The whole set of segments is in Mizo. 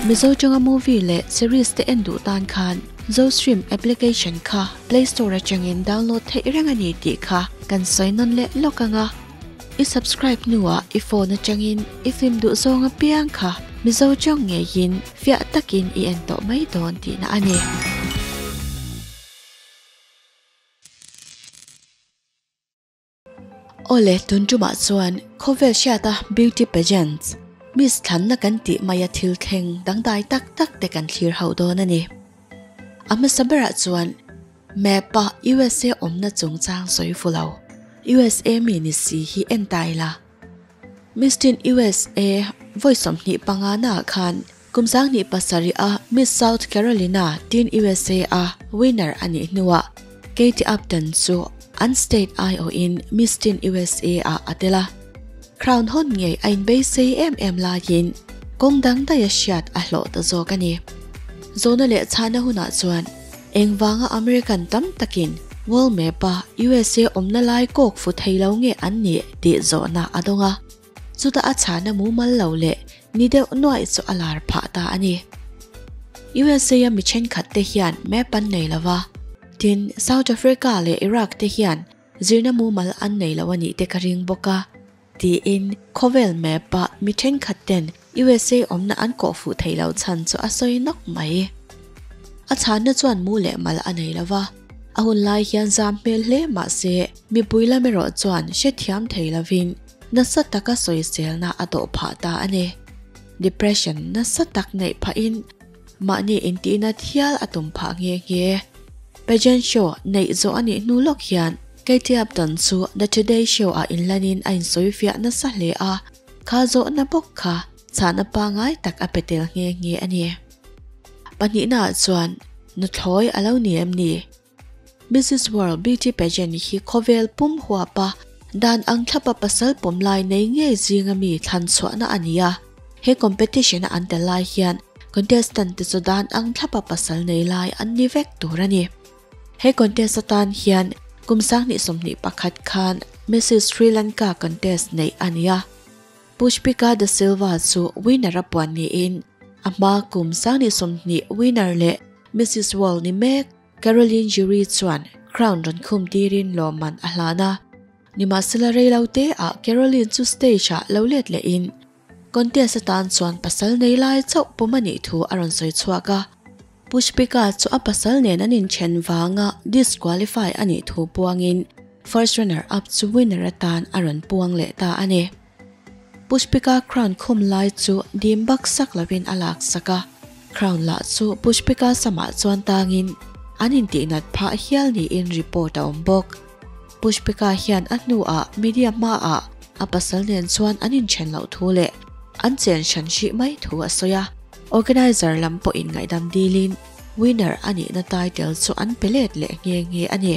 Mizo tanga movie leh series te en duh tan khan Zostream application kha Play Store atangin download theih reng a ni tih kha kan sawi nawn leh lawk ang a. I subscribe hnuah i phone atangin i film duh zawng apiang kha Mizo tawng ngeiin fiah takin i en tawh mai dawn tihna a ni. Awle, tun tumah chuan khawvel hriata beauty pageants, Miss thlanna kan tih maia thil thleng dangdai tak tak te kan thlir hauh dawn a ni. A hmasa berah chuan map-a USA awmna chungchang sawi fu lo, USA mi ni si hi en ta ila. Miss Teen USA vawi 25 naah khan kum 27 a Miss South Carolina Teen USA a winner a nih hnuah Katie Upton chu an state aiawhin Miss Teen USA ah a tel a. Crown hawn ngei a inbeisei em em laiin kawng dang daih a hriat a hlawh ta zawk a ni. Zawhna leh chhana hunah chuan engvanga American tam takin World Map-a USA awmna lai kawk fu thei lo nge an nih tih zawhna a dawng a. Chutah a chhana mumal lo leh ni deuh nuaih chu a lar phah ta a ni. USA-a mi thenkhat te hian map an nei lo va, tin South Africa leh Iraq te hian zirna mumal an nei lo a nih te ka ring bawk a, tiin khawvel map-a mi thenkhat ten USA awmna an kawh fuh theih loh chhan chu a sawi nawk mai. A chhanna chuan mu leh mal a nei lo va, a hun lai hian zam hmel hle mah se mipui lam erawh chuan hrethiam thei lovin nasa taka sawiselna a dawh phah ta a ni. Depression nasa tak neih phahin mahni intihna thial a tum phah nghe nghe. Pageant show neih zawh a nih hnu lawk hian Katie Upton chu The Today Show ah inlanin a insawifiah nasa hle a, kha zawhna bawk kha chhahna pangai tak a pe tel nghe nghe a ni. Pahnihnaah chuan nuthlawi a lo ni em ni? Mrs World Beauty Pageant hi khawvel pum huapa dan ang thlapa pasal pawm lai nei ngei zinga mi thlan chhuahna a ni a. He competition a an tel lai hian contestant te chu dan ang thlapa pasal nei lai an ni vek tur a ni. He contest atan hian kum 2021 khan Mrs Sri Lanka contest neih a ni a. Pushpika De Silva chu winner a puan niin a hma kum 2020 winner leh Mrs World ni mek Caroline Jury chuan crown rawn khum tirin lawmman a hlan a. Nimahsela reilo te ah Caroline chu stage ah lo let lehin contest atan chuan pasal nei lai chauh pawm a nih thu a rawn sawi chhuak a. Pushpika chu a pasal nen an inthen vanga disqualify a nih thu puangin first runner up chu winner atan a rawn puang leh ta a ni. Pushpika crown khum lai chu dim bak sak lovin a lak sak a, crown lah chu Pushpika samah chuan tangin an intihnat phah hial niin report a awm bawk. Pushpika hian a hnuah media hmaah a pasal nen chuan an inthen loh thu leh an chen hran hrih mai thu a sawi a, organizer lam pawhin ngaihdam dilin winner a nihna title chu an pe let leh nghe nghe a ni.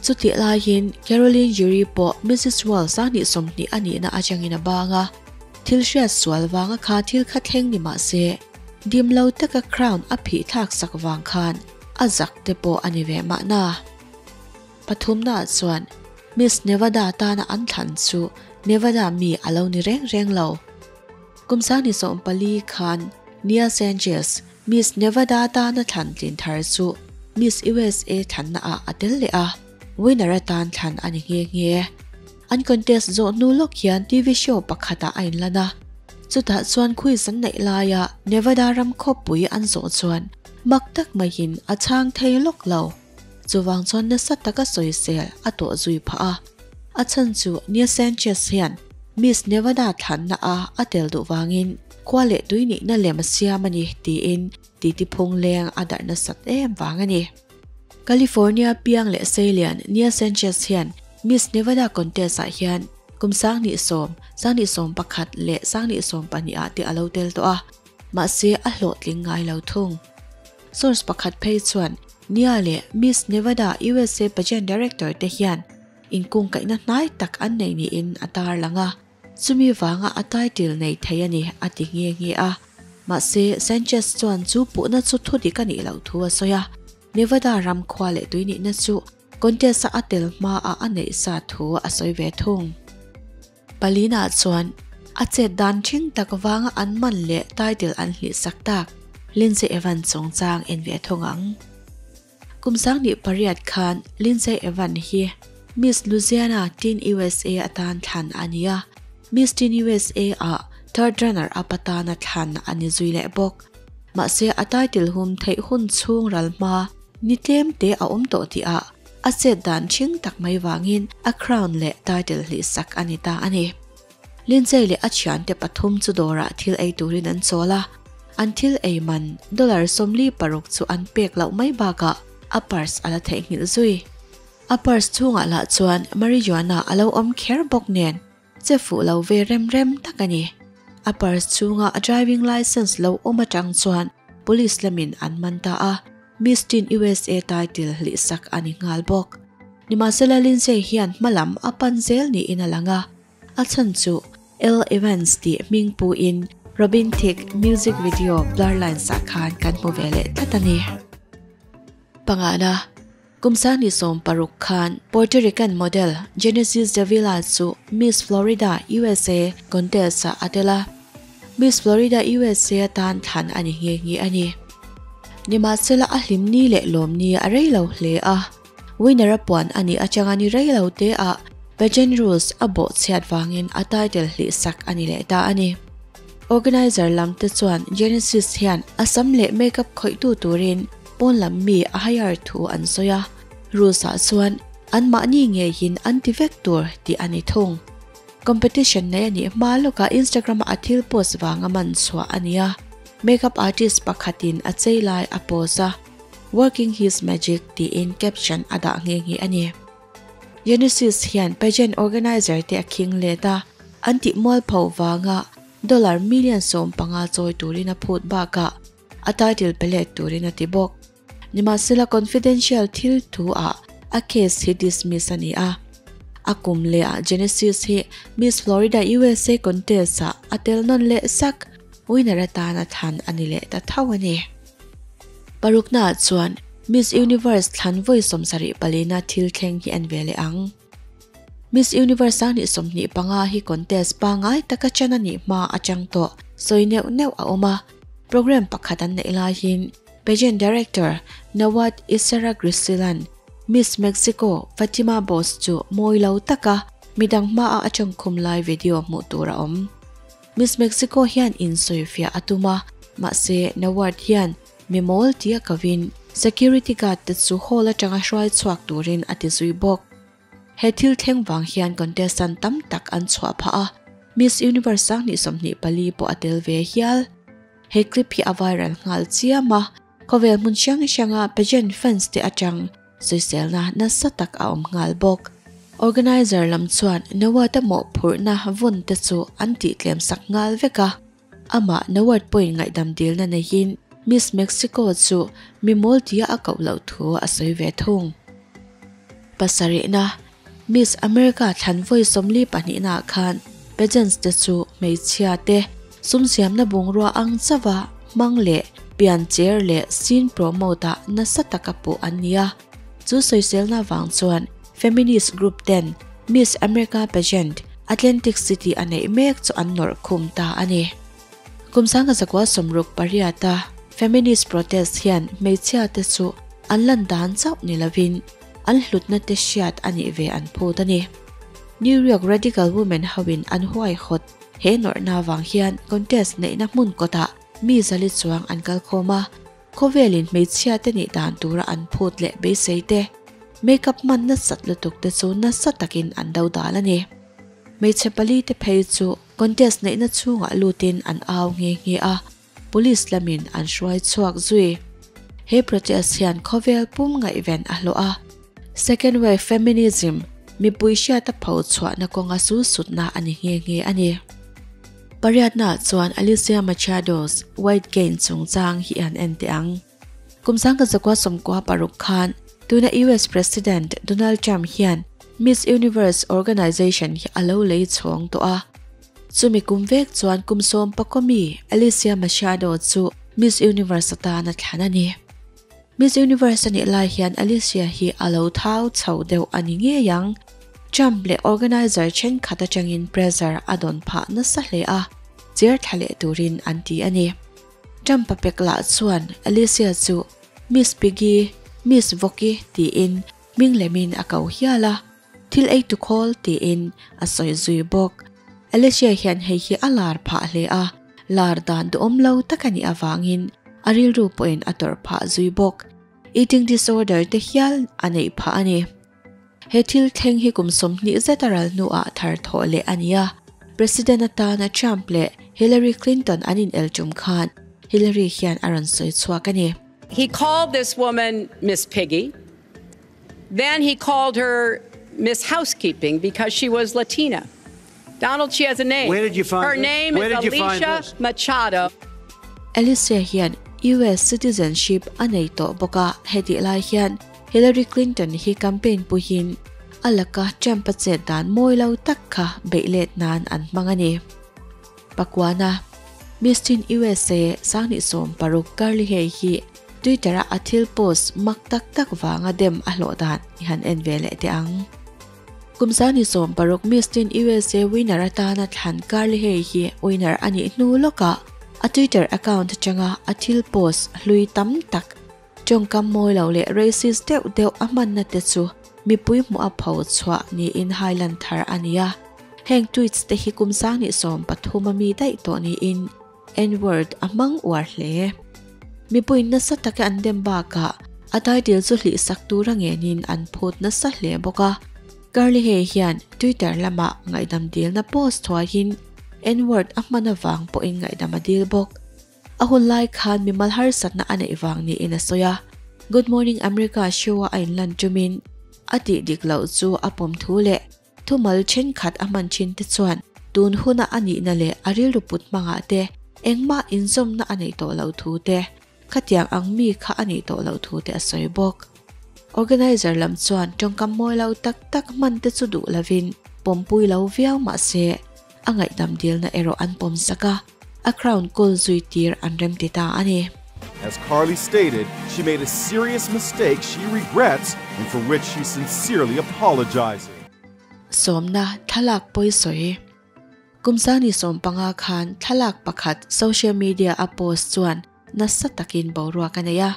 Chutih laiin Caroline Jury pawh Mrs World 2020 a nihna atangin a bang a, thil hriat sual vanga kha thil kha thleng ni mah se, dim lo taka crown a phih thlak sak vang khan a zak te pawh a ni ve mahna. Pathumnaah chuan Miss Nevada tana an thlan chu Nevada mi a lo ni reng reng lo. Kum 2014 khan Nia Sanchez, Miss Nevada tana thlan tlin thar chu Miss USA thlanna ah a tel leh a, winner atan thlan a ni nghe nghe. An contest zawh hnu lawk hian TV show pakhatah a inlan a, chutah chuan quiz an neih laia Nevada ram khawpui an zawh chuan mak tak maiin a chhang thei lawk lo. Chuvang chuan nasa taka sawisel a tawh zui phah a, a chhan chu Nia Sanchez hian Miss Nevada thlanna a a tel duh vangin khua leh tui nihna lem a siam a ni tiin titi phung leng a darh nasat em vang a ni. California piang leh seilian Nia Sanchez hian Miss Nevada contest ah hian kum 2010, 2011 leh 2012 ah te a lo tel tawh a, mahse a hlawhtling ngai lo thung. Source pakhat phei chuan Nia leh Miss Nevada USA pageant director te hian inkungkaihna hnai tak an nei niin a tarlang a, chumi vanga a title nei thei a ni a ti nghe nghe a. Mahse, Sanchez chuan chu puhna chu thu dik a nih loh thu a sawi a, Nevada ram khua leh tui nihna chu contest-a a tel hmaah a neih sa thu a sawi ve thung. Palina chuan. A chet dan ṭhing tak vanga an man leh title an hlih sak tak Lindsay Evans chungchang en ve thung ang. Kum 2008 khan Lindsay Evans hi Miss Louisiana Teen USA atan thlan a ni a, Miss Teen USA ah third runner up atana thlan a ni zui leh bawk. Mahse a title hum theih hun chhung ral hma ni tlem te a awm tawh tih ah a chet dan ṭhing tak mai vangin a crown leh title hlih sak a ni ta a ni. Lindsay leh a thiante pathum chu dawrah thil ei turin an chawl a, an thil ei man dollar 46 chu an pek loh mai bakah a purse a la theihnghilh zui. A purse chhungah lah chuan marijuana a lo awm kher bawk nen che fuh lo ve rem rem tak a ni. A purse chhunga a driving licence lo awm atang chuan police lamin an man ta a, Miss Teen USA title hlih sak a ni nghal bawk. Nimahsela Lindsay hian hmalam a pan zel niin a lang a, a chhan chu Elle Evans tih hming puin Robin Thicke music video Blur Lines ah khan kan hmu ve leh tlat a ni. Pangana, Kum 2016 khan Puerto Rican model Genesis Davila chu Miss Florida USA contest ah a tel a, Miss Florida USA atan thlan a ni nghe nghe a ni. Nimahsela a hlimni leh lawmni a rei lo hle a, winner a puan a nih atanga ni rei lo te ah pageant rules a bawh chhiat vangin a title hlih sak a ni leh ta a ni. Organizer lam te chuan Genesis hian a sam leh makeup khawihtu turin pawn lam mi a hire thu an sawi a, rules ah chuan anmahni ngeiin an ti vek tur tih a ni thung. Competition nei a nih hma lawkah Instagram ah a thil post vanga man chhuah a ni a, makeup artist pakhatin a chei lai a post a, Working his magic tiin caption a dah nghe nghe a ni. Genesis hian pageant organizer te a khing let a, an tih mualpho vanga dollar million 15 chawi turin a phut bakah a title pe let turin a ti bawk. Nimahsela confidential thil thu ah a case hi dismiss a ni a. A kum leh ah Genesis hi Miss Florida USA contest ah a tel nawn leh sak, winner atana thlan a ni leh ta tho a ni. Parukna ah chuan Miss Universe thlan vawi 74 na thil thleng hi an ve leh ang. Miss Universe 2025 hi contest pangai taka chan a nih hma atang tawh sawi neuh neuh a awm a, program pakhat an neih laiin pageant director Nawat Issaragrissilan Miss Mexico Fatima Bosch chu mawi lo taka midang hmaa a tawngkhum lai video hmuh tur a awm. Miss Mexico hian insawifiah a tum a, mahse Nawat hian mi mawl tia kavin security guard te chu hall atanga hruai chhuak turin a ti zui bawk. He thil thleng wang hian contestant tam tak an chhuah pha a, Miss Universe 2024 pawh a tel ve hial. He clip hi a viral nghal chiam a, khawvel hmun hrang hranga pageant fans te atang sawiselna nasa tak a awm nghal bawk. Organizer lam chuan Nawat a mawh phurhna vun te chu an tih tlem sak nghal vek a, amah Nawat pawhin ngaihdam dilna neiin Miss Mexico chu mi mawl tia a koh loh thu a sawi ve thung. Pasarihna, Miss America thlan vawi 42 na khan pageants te chu hmeichhia te sum siamna bungrua ang chawa hmang leh pian cher leh scene promote ah nasa taka pawh an ni a. Chu sawiselna wang chuan feminist group ten Miss America pageant Atlantic City a neih mek chu an nawrh khum ta a ni. Kum 1968 a feminist protest hian hmeichhia te chu an lan dan chauh ni lovin an hlutna te hriat a nih ve an phut a ni. New York Radical Women hoin an huai hawt he nawrhna wang hian contest neihna hmun kawtah mi zali chuang an kal khawm a, khawvelin hmeichhia te nih dan tura an phut leh beisei te makeup man nasat lutuk te chu nasa takin an do dal a ni. Hmeichhe pali te phei chu contest neihna chhungah lutin an au nghe nghe a, police lamin an hruai chhuak zui. He protest hian khawvel pum ngaihven a hlawh a, second wave feminism mipui hriat a pho chhuahna kawnga sul sutna a ni nghe nghe a ni. Pariatna chuan Alicia Machado's weight gain chungchang hi an en teh ang. Kum 1996 khan tuna US President Donald Trump hian Miss Universe Organization hi a lo lei chhawng tawh a. Chumi kum vek chuan kum 11 mi Alicia Machado chu Miss Universe atana thlan a ni. Miss Universe ani lai hian Alicia hi a lo thau chho deuh ani ngei ang. Trump leh organiser thenkhat atangin pressure a dawn phah nasa hle a, chir thla leh turin an ti a ni. Trump-a pek lah chuan Alicia chu Miss Piggy, Miss Vawki tiin hming lemin a ko hial a, thil ei tu khawl tiin a sawi zui bawk. Alicia hian hei hi a lar phah hle a, lar dan duhawm lo tak a nih avangin a rilru pawhin a tawrh phah zui bawk. Eating disorder te hial a neih phah a ni. He thil thleng hi kum 20 zet a ral hnuah thar thawh leh a ni a. President atana Trump leh Hillary Clinton an inel tum khan Hillary hian a rawn sawi chhuak a ni. He called this woman Miss Piggy. Then he called her Miss Housekeeping because she was Latina. Donald, she has a name. Where did you find Her this? name Where is did you find Alicia this? Machado. Alicia hian US citizenship a nei tawh bawk a, hetih lai hian Hillary Clinton hi campaign puhin a laka Trump a chet dan mawi lo tak kha beih let nan an hmang a ni. Pakuana, Miss Teen USA 2016 Carly Hay hi Twitter-a a thil post mak tak tak vanga dem a hlawh dan i han en ve leh teh ang. Kum 2016 Miss Teen USA winner atana thlan Carly Hay hi winner a nih hnu lawkah a Twitter account atanga a thil post hlui tam tak tawngkam mawi lo leh racist deuh deuh a hmanna te chu mipui hmuh a pho chhuah niin hailan thar a ni a. Heng tweets te hi kum 2013 a mi daih tawh niin N-word a hmang uar hle. Mipui nasa taka an dem bakah a title chu hlih sak tur a ngenin an phut nasa hle bawk a. Carly Hay hian Twitter lamah ngaihdam dilna post thuaiin N-word a hman avang pawhin ngaihdam a dil bawk. A hun lai khan mimal harsatna a neih vang niin a sawi a. Good Morning America show-a a inlan tumin a tih dik loh chu a pawm thu leh thumal thenkhat a hman thin te chuan tun huna a nihna leh a rilru put hmangah te engmah inzawmna a neih tawh loh thu te, khatiang ang mi kha a nih tawh loh thu te a sawi bawk. Organiser lam chuan tawngkam mawi lo tak tak hman te chu duh lovin pawmpui lo viau mah se a ngaihdam dilna erawh an pawm sak a, a crown kawl zui tir an rem ti ta a ni. As Carly stated, she made a serious mistake she regrets and for which she sincerely apologizes. Sawmna thlalak pawi sawi. Kum 2015 khan thlalak pakhat social media a post chuan nasa takin boruak a nei a.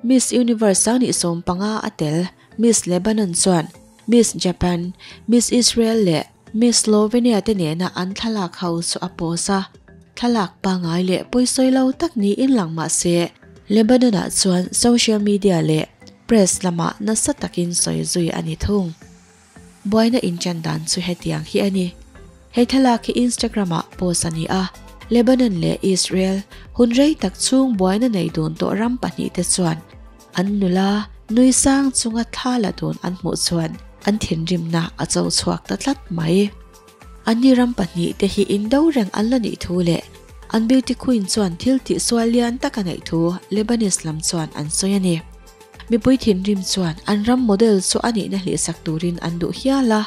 Miss Universe 2015 a tel Miss Lebanon chuan Miss Japan, Miss Israel leh Miss Slovenia te nena an thlalak ho chu a post a. Thlalak pangai leh pawisawi lo tak niin lang mah se Lebanon-ah chuan social media leh press lamah nasa takin sawi zui a ni thung. Buaina inchan dan chu hetiang hi a ni. He thlalak hi Instagram-ah post a ni a, Lebanon leh Israel hun rei tak chhung buaina nei dun tawh ram pahnih te chuan an nula nui sang chunga thla la dun an hmuh chuan an thinrimna a cho chhuak ta tlat mai. Anni ram pahnih te hi indo reng an la nih thu leh an beauty queen chuan thil tih sual lian tak a neih thu Lebanese lam chuan an sawi a ni. Mipui thinrim chuan an ram model chu a nihna hlihsak turin an duh hial a.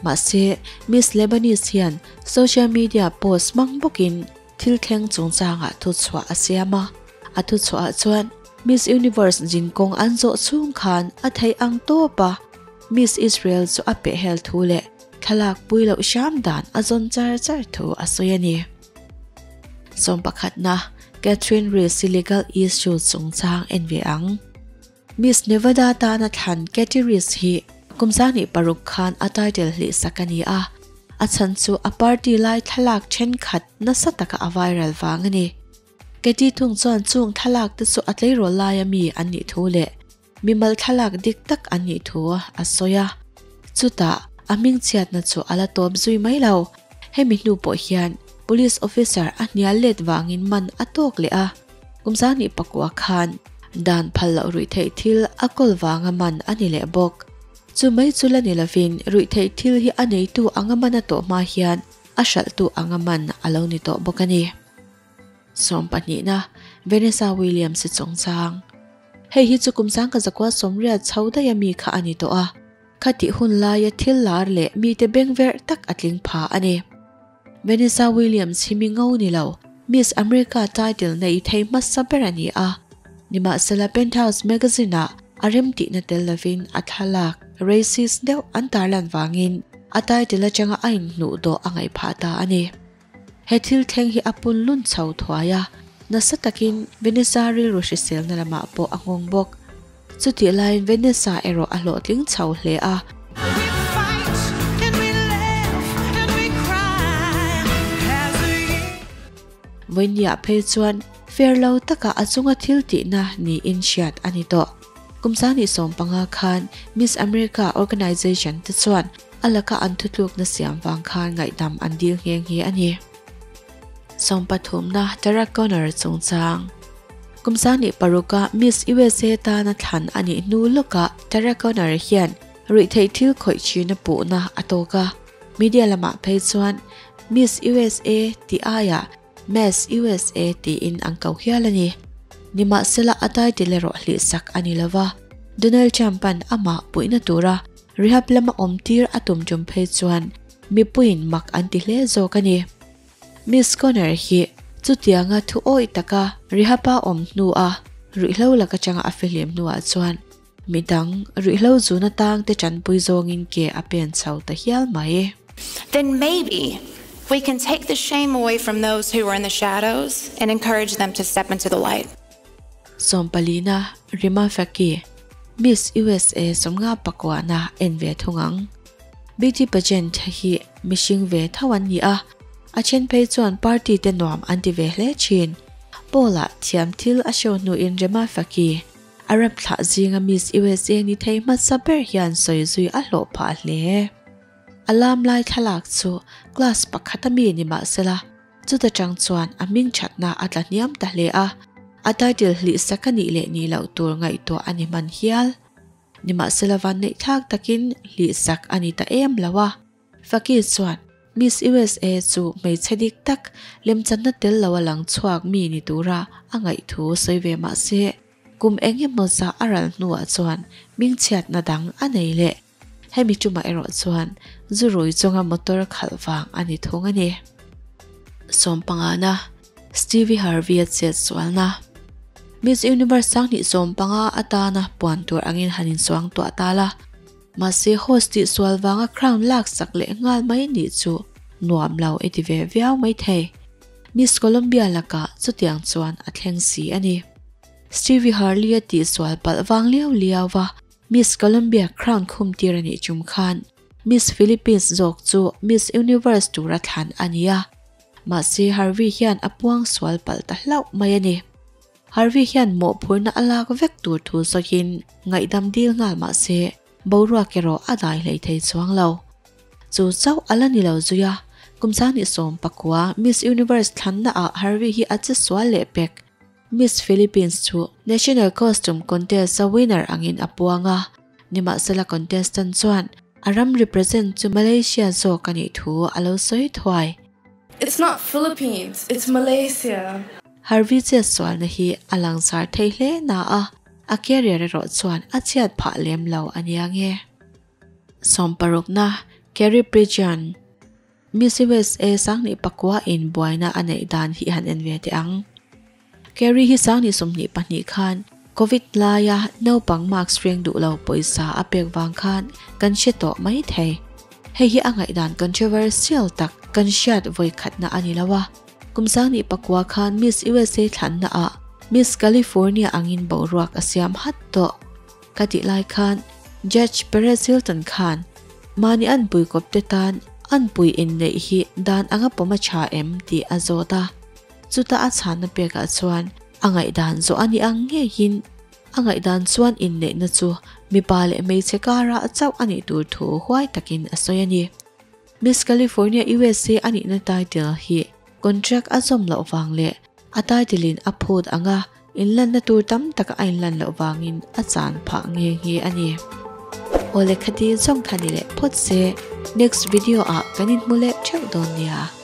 Mahse, Miss Lebanese hian social media post hmang bawkin thil thleng chungchangah thu chhuah a siam a. A thu chhuahah chuan Miss Universe zinkawng an zawh chhung khan a theih ang tawp a, Miss Israel chu a pehhel thu leh thlalak pui loh hram dan a zawn char char thu a sawi a ni. 11na Catherine Reese legal issue chungchang en ve ang. Miss Nevada tana thlan Katie Reese hi kum 26 khan a title hlih sak a ni a. A chhan chu a party lai thlalak thenkhat nasa taka a viral vang a ni. Katie thung chuan chung thlalak te chu a tleirawl laia mi an nih thu leh mimal thlalak dik tak an nih thu a sawi a. Chutah a hming chhiatna chu a la tawp zui mai lo. Hemi hnu pawh hian police officer a hnial let vangin man a tawk leh a. Kum 29 khan dan phal loh ruih theih thil a kawl vanga man a ni leh bawk. Chu mai chu la ni lovin ruih theih thil hi a neitu anga man a tawh hma hian a hralhtu anga man a lo ni tawh bawk a ni. 12na Vanessa Williams chungchang. Hei hi chu kum 1980 chho daih a mi kha a ni tawh a. Khatih hun laia thil lar leh mite beng verh tak a tling pha a ni. Vanessa Williams hi mi ngo ni lo, Miss America title nei thei hmasa ber a ni a. Nimahsela Penthouse magazine-ah a remtihna tel lovin a thlalak racist deuh an tarlan vangin a title atanga a inhnuh dawh a ngaih phah ta a ni. He thil thleng hi a pun lun chho thuai a, nasa takin Vanessa rilru hriselna lamah pawh a nghawng bawk. Chutih laiin Vanessa erawh a hlawhtling chho hle a. Vawinia phei chuan fair lo taka a chunga thil tihna niin hriat a ni tawh. Kum 2015 khan Miss America Organization te chuan a laka an thutlukna siam vang khan ngaihdam an dil nghe nghe a ni. Sawmpathumna Tara Conner chungchang. Kum 2006 a Miss USA tana thlan a nih hnu lawkah Tara Conner hian ruihtheih thil khawih chhirna puhna a tawk a. Media lamah phei chuan Miss USA tih aiah Mess USA tiin an ko hial a ni. Nimahsela a title erawh hlihsak a ni lova, Donald Trump-a'n amah puihna tura rehab lama awmtir a tum tum phei chuan mipuiin mak an ti hle zawk a ni. Miss Conner hi chutianga thu awih taka rehab-a awm hnua ruihhlo lak atanga a fihlim hnuah chuan Midang ruihhlo zun atang te tanpui zawngin ke a pen chho ta hial mai. Then maybe we can take the shame away from those who are in the shadows and encourage them to step into the light. Sawmpalina Rima Faki, Miss USA 59na en ve thung ang. Beauty pageant hi mihring ve tho an ni a, a then phei chuan party te nuam an ti ve hle thin. Paul-a thiam thil a show hnuin Rima Faki Arab thlah zinga Miss USA ni thei hmasa ber hian sawi zui a hlawh phah hle. A lam lai thlalak chu class pakhat a mi ni mah sela, chuta tang chuan a hming thatna a tla hniam ta hle a, a title hlih sak a nih leh nih loh tur ngaihtuah a ni hman hial. Nimahsela vanneih thlak takin hlih sak a ni ta em lo a. Faki chuan Miss USA chu hmeichhe dik tak, lemchanna tel lo a lang chhuak mi ni tura a ngaih thu sawi ve mah se, kum eng emaw zah a ral hnuah chuan hmingchhiatna dang a nei leh. Hemi tumah erawh chuan zu rui chunga motor khalh vang a ni thung a ni. Sawmpangana, Stevie Harvey-a chet sualna. Miss Universe 2015 atana puan tur angin han insuang tuah ta la. Mahse host tih sual vanga crown lak sak leh nghal mai nih chu nuam lo i ti ve viau mai thei. Miss Colombia lakah chutiang chuan a thleng si a ni. Stevie Harley-a tih sual palh vang liau liau va Miss Colombia crown khum tir a nih chum khan Miss Philippines zawk chu Miss Universe tura thlan a ni a. Mahse Harvey hian a puang sual palh ta hlauh mai a ni. Harvey hian mawhphurhna a lak vek tur thu sawiin ngaihdam dil nghal mah se, boruak erawh a dai hlei thei chuang lo. Chu chauh a la ni lo zui a, kum 2019 Miss Universe thlanna ah Harvey hi a che sual leh pek. Miss Philippines chu National Costume Contest a winner angin a puang a, nimahsela contestant chuan a ram represent chu Malaysia zawk a nih thu a lo sawi thuai. It's not Philippines, it's Malaysia. Harvey chet sualna hi a langsar thei hle na a, a career erawh chuan a chhiat phah lem lo a nia nge. Sawmparukna, Carrie Prejean, Miss USA 2009 in buaina a neih dan hi han en ve teh ang. Carrie hi 2022 khan Covid laia naupang mask ring duh lo pawisa a pek vang khan kan hre tawh mai thei. Hei hi a ngaihdan controversial tak kan hriat vawi khatna a ni lo a. Kum 2009 khan Miss USA thlanna ah Miss California angin boruak a siam hat tawh. Ka tih lai khan Judge Perez Hilton khan mahni an pui kawp te tan an pui inneih hi dan anga pawm a tha em tih a zawt a. Chuta a chhanna pekah chuan a ngaihdan zawh a ni ang ngeiin a ngaihdan chuan inneihna chu mipa leh hmeichhe kara chauh a nih tur thu huai takin a sawi a ni. Miss California USA a nihna title hi contract a zawm loh vang leh a title in a phut anga inlanna tur tam taka a inlan loh vangin a chan phah nghe nghe a ni. Aw lehkha dil zawng kha ni leh phawt se, next video ah kan inhmu leh theuh dawn nia.